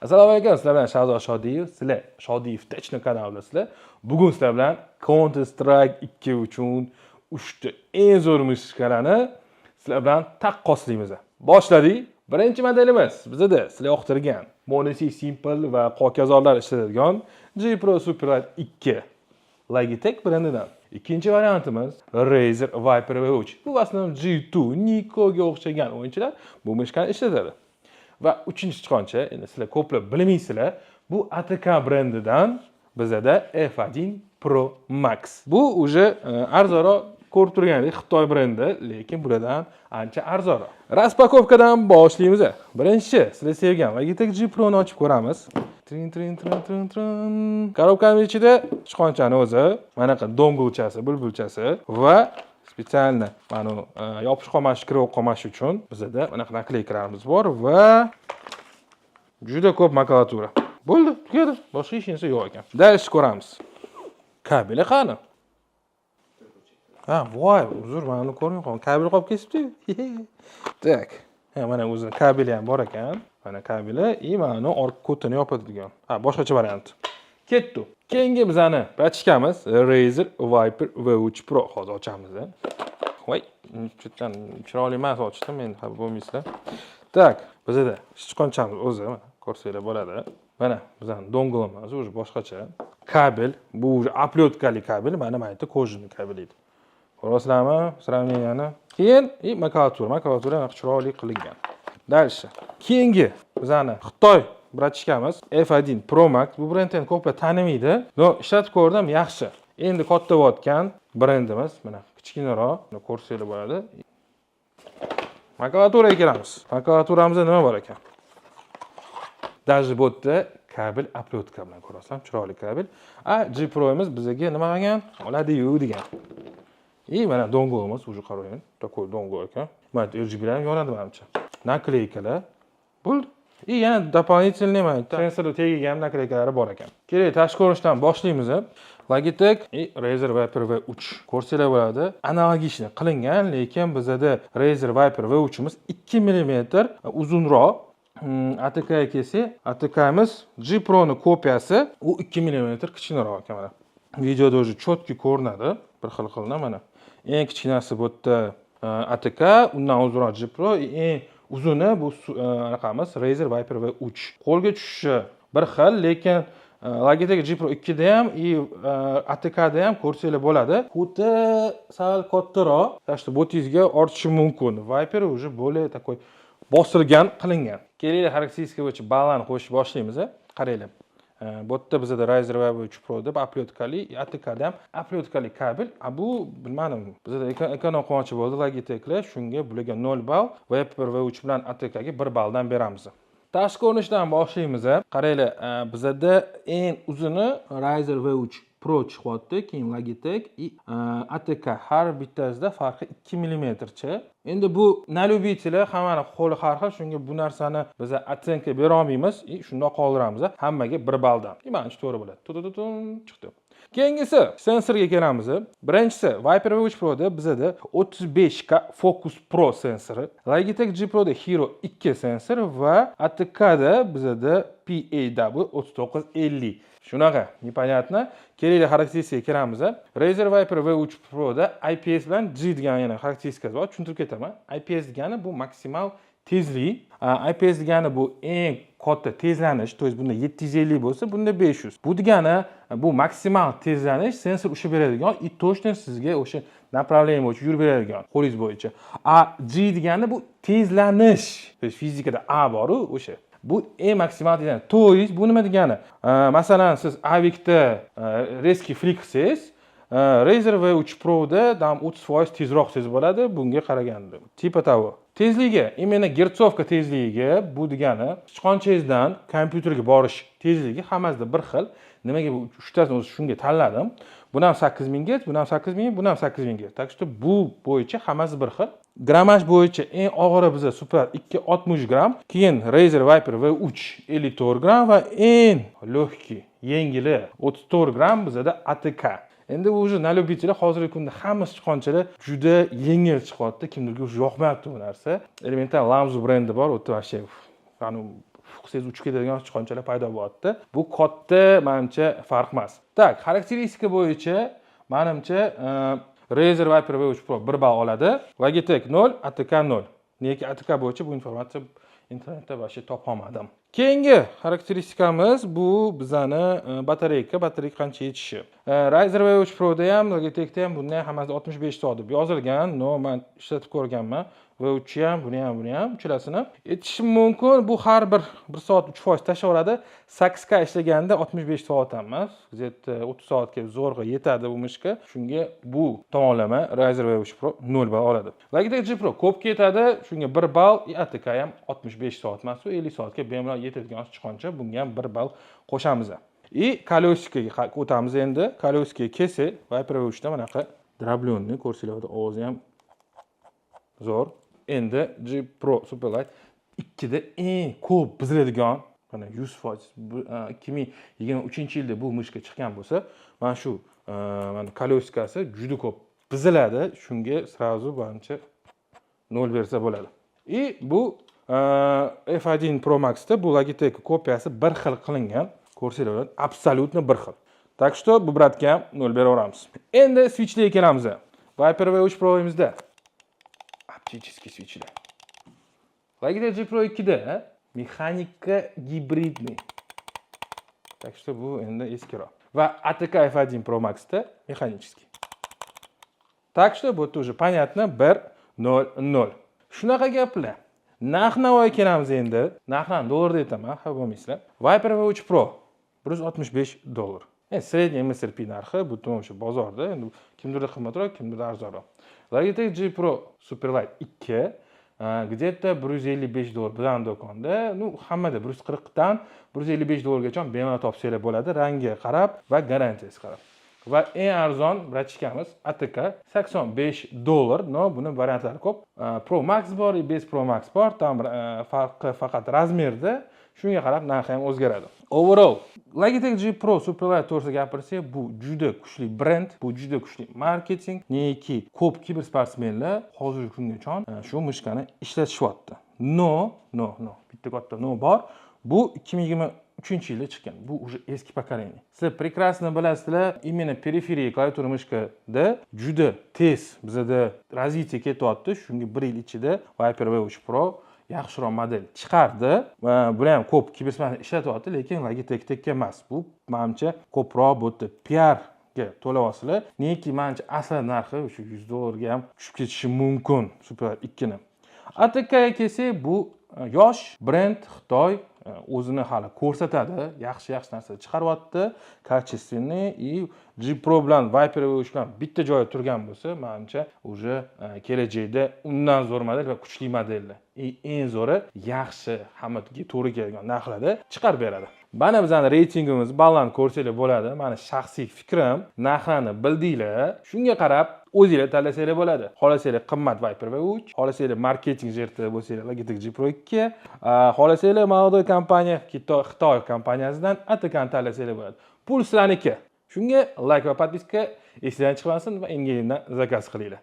Assalomu alaykum, sizlar bilan Shahzod Shodiyev, sizlar Shodiyev Techno kanalidasizlar. Bugun sizlar bilan Counter Strike 2 uchun 3 ta eng zo'r мышка larni sizlar bilan taqqoslaymiz. Boshladik. Birinchi modelimiz bizada sizlar yoqtirgan m0NESY, s1mple va hokazorlar ishlatadigan G Pro Superlight 2 Logitech brendidan. Ikkinchi variantimiz Razer Viper V3. Bu в основном G2 NiKoga o'xshagan o'yinchilar bu мышка ni ishlatadi. Va uchinchi sichqoncha, endi sizlar ko'plab bilmaysizlar, bu ATK brendidan bizada F1 Pro Max. Bu уже arzonroq, ko'rib turgandek, Xitoy brendi, lekin bulardan ancha arzonroq. Распаковка dan boshlaymiz. Birinchi sizlar sevgan Logitech G Pro ni ochib ko'ramiz. Trin trin trin trin trin. Коробка ning ichida sichqonchani o'zi, manaqa dongle chasi, bulbulchasi va специально mana bu yopishib qolmash, kirib qolmash uchun bizada bunaqa наклейка larimiz bor va juda ko'p makulatura. Bo'ldi, tugadi. Boshqa hech narsa yo'q ekan. Дальше ko'ramiz. Kabeli qani? Ha, voy, uzr, mana uni ko'rmay qoldim. Kabel qolib ketibdi. Так. Ha, mana o'zini kabeli ham bor ekan. Mana kabeli и mana uni orqa ko'tini yopadigan. Ha, boshqacha variant. Ketdi. Keyingi bizani братишка miz Razer Viper V3 Pro. Hozir ochamiz. Voy, chetdan chiroyli emas ochdim, endi xafa bo'lmaysizlar. Так, bizada sichqonchamiz o'zi, mana ko'rsanglar bo'ladi. Mana bizani dongle imiz уже boshqacha. Kabel, bu уже оплётка li kabel, mana yerda кожаный kabel edi. Ko'ryapsizlarmi сравнение ni? Keyin и makulatura, makulatura ham chiroyli qilingan. Дальше. Keyingi bizani Xitoy братишка miz F1 Pro Max. Bu brendni endi ko'plar tanimaydi. Но, ishlatib ko'rdim, yaxshi. Endi katta bo'layotgan brendimiz, mana kichkinaroq, buni ko'rsanglar bo'ladi. Makulaturaga kelamiz. Makulaturamizda nima bor ekan? Даже bu yerda kabel оплётка bilan ko'rasizlar, chiroyli kabel. A G Pro'miz bizga nima qilgan? Oladi-yu degan. И mana dongle imiz уже, qarang, такой dongle ekan. Mana RGB ham yonadi manimcha. Наклейка lar bo'ldi. И yana дополнительный mana yerda sensorni tagiga ham наклейка lari bor ekan. Keling, tashqi ko'rinishdan boshlaymiz. Logitech и Razer Viper V3 ko'rsanglar bo'ladi. Аналогично qilingan, lekin bizada Razer Viper V3imiz 2 mm uzunroq. ATK ga kelsak, ATKmiz G Pro'ni kopiyasi, u 2 mm kichkinaroq ekan mana. Videoda уже четкий ko'rinadi. Bir xil qilinadi mana. Eng kichkinasi bu yerda ATK, undan uzunroq G Pro, eng uzuni bu anaqamiz Razer Viper V3. Qo'lga tushishi bir xil, lekin Logitech G Pro 2 da ham и ATK da ham ko'rsanglar bo'ladi. Xuddi sal kattaroq, так что bo'tingizga ortishi mumkin. Viper уже более такой bosilgan qilingan. Kelinglar, xarakteristika bo'yicha ballarni qo'shib boshlaymiz. Qaranglar. Bu yerda bizada Razer Viper 3 Pro deb оплётка li, ATKda ham оплётка li kabel. A bu bilmadim, bizada эконом qilmoqchi bo'ldi Logitechlar, shunga bularga 0 ball, Viper V3 bilan ATKga 1 balldan beramiz. Tashqi ko'rinishdan boshlaymiz. Qaranglar, bizada eng uzuni Razer V3 Pro chiqyapti, keyin Logitech и ATK, har bittasida farqi 2 millimetrcha. Endi bu на любителя, hammani qo'li har xil, shunga bu narsani biz оценка bera olmaymiz и shundoq qoldiramiz hammaga 1 balldan. И manimcha to'g'ri bo'ladi. Tu-tu-tu-tum chiqdi. Keyingisi sensorga kelamiz. Birinchisi Viper V3 Pro'da bizada 35K Focus Pro sensori, Logitech G Pro'da Hero 2 sensor va ATKda bizada PAW 3950. Shunaqa, непонятно. Kelinglar, xarakteristikaga kiramiz. Razer Viper V3 Pro'da IPS bilan G degan yana xarakteristikasi bor. Tushuntirib ketaman. IPS degani bu maksimal tezlik. IPS degani bu eng katta tezlanish, то есть bunda 750 bo'lsa, bunda 500. Bu degani bu maksimal tezlanish, sensor ushlab beradigan и точно sizga o'sha направление bo'yicha yurib beradigan qo'lingiz bo'yicha. A G degani bu tezlanish. То есть fizikada A boru o'sha. Bu eng maksimal tezlanish. То есть bu nima degani? Masalan, siz Avikda резкий flick qilsangiz, Razer V3 Pro'da dam 30% tezroq sezib bo'ladi bunga qaraganda. Типа того. Tezligi, именно герцовка tezligiga, bu degani sichqonchangizdan kompyuterga borish tezligi hammasida bir xil. Nimaga bu uchtasini o'zi shunga tanladim? Buni ham 8000 Hz, buni ham 8000, buni ham 8000 Hz. Так что bu bo'yicha hammasi bir xil. Grammaj bo'yicha eng og'iri biza Super 260 gramm, keyin Razer Viper V3 54 gramm va eng легкий, yengili 34 gramm bizada ATK. Endi bu уже на любителя, hozirgi kunda hamma sichqonchalar juda yengil chiqyapti. Kimdirga уже yoqmayapti bu narsa. Elementar Lamzu brendi bor, u yerda вообще, qilsangiz, uchib ketadigan sichqonchalar paydo bo'lyapti. Bu katta, manimcha, farq emas. Так, xarakteristika bo'yicha, manimcha, Razer Viper V3 Pro 1 ball oladi, Logitech 0, ATK 0. Nega ATK bo'yicha bu informatsiya internetda вообще topolmadim. Keyingi xarakteristikamiz bu bizani батарейка, батарейка qancha yetishi. Razer V3 Proda ham, Logitechda ham, bunda ham hammasida 65 soat deb yozilgan, но man ishlatib ko'rganman. V3 ham, buni ham, buni ham, uchalasini. Yetishi mumkin, bu har bir 1 soat 3% tashlayveradi. 8K ishlaganda 65 soat ham emas, где-то 30 soatga zo'rg'a yetadi bu мышка. Shunga bu tomonlama Razer V3 Pro 0 ball oladi. Logitech G Pro ko'p ketadi, shunga 1 ball, и ATK ham 65 soat emas, u 50 soatga bemalol yetadigan sichqoncha, bunga ham 1 ball qo'shamiz. И колёсика ga o'tamiz endi. Колёсика ga kelsak, Viper V3 da bunaqa дробленый ko'rsanglar, ovozi ham zo'r. Endi G Pro Superlight 2da eng ko'p buziladigan, mana 100%, 2023 yilda bu мышка chiqqan bo'lsa, mana shu mana колёсика si juda ko'p buziladi. Shunga сразу, manimcha, 0 bersa bo'ladi. И bu F1 Pro Maxda bu Logitech kopiyasi bir xil qilingan. Ko'rsanglar bo'ladi, абсолютно bir xil. Так что bu брат ga ham 0 beraveramiz. Endi switchlarga kelamiz. Viper V3 Pro'mizda оптический switchlar. Logitech G Pro 2da механика гибридный. Так что bu endi eskiroq. Va ATK F1 Pro Maxda механический. Так что bu yerda уже понятно, 1 0 0. Shunaqa gaplar. Narx navoga kelamiz endi. Narxlarni dollarda aytaman, xafa bo'lmaysizlar. Viper V3 Pro 165 dollar. Endi средний MSRP narxi butun o'sha bozorda, endi kimdirda qimmatroq, kimdirda arzonroq. Logitech G Pro Superlight 2 где-то 155 dollar bizani do'konda. Ну, hammada 140 dan 155 dollargacha bemalol topsanglar bo'ladi, rangiga qarab va garantiyasiga qarab. Va eng arzon братишка miz ATK 85 dollar, но buni variantlari ko'p. Pro Max bor и без Pro Max bor. Там farqi faqat размер da, shunga qarab narxi ham o'zgaradi. Overall, Logitech G Pro Superlight to'g'risida gapirsak, bu juda kuchli brend, bu juda kuchli marketing. Neki ko'p kibersportsmenlar hozirgi kungacha shu мышка ni ishlatishyapti. Но, но, но, bitta katta но bor. Bu 2023 yilda chiqqan. Bu уже eski поколение. Sizlar прекрасно bilasizlar, именно periferiya klaviatura мышка da juda tez bizada развитие ketyapti. Shunga bir yil ichida Viper V3 Pro yaxshiroq model chiqardi. Va bular ham ko'p kibersportlar ishlatyapti, lekin Logitech emas. Bu, manimcha, ko'proq bu yerda PR ga to'layapsizlar. Neki manimcha, asl narxi o'sha 100 dollarga ham tushib ketishi mumkin Super 2 ni. ATK ga kelsak, bu yosh brend, Xitoy, o'zini hali ko'rsatadi, yaxshi yaxshi narsa chiqaryapti, качественный, и G Pro bilan Viper V3 bilan bitta joyda turgan bo'lsa, manimcha, уже kelajakda undan zo'r model va kuchli modellar. И eng zo'ri, yaxshi, hammaga to'g'ri keladigan narxlarda chiqarib beradi. Mana bizani reytingimiz, ballarni ko'rsanglar bo'ladi. Mani shaxsiy fikrim, narxlarni bildinglar. Shunga qarab o'zinglar tanlasanglar bo'ladi. Xohlasanglar qimmat Viper V3, xohlasanglar marketing жертва bo'lsanglar Logitech G Pro 2, xohlasanglar молодой kompaniya, Xitoy kompaniyasidan ATKni tanlasanglar bo'ladi. Pul sizlarniki. Shunga like va подписка esingizdan chiqmasin va Engame'dan заказ qilinglar.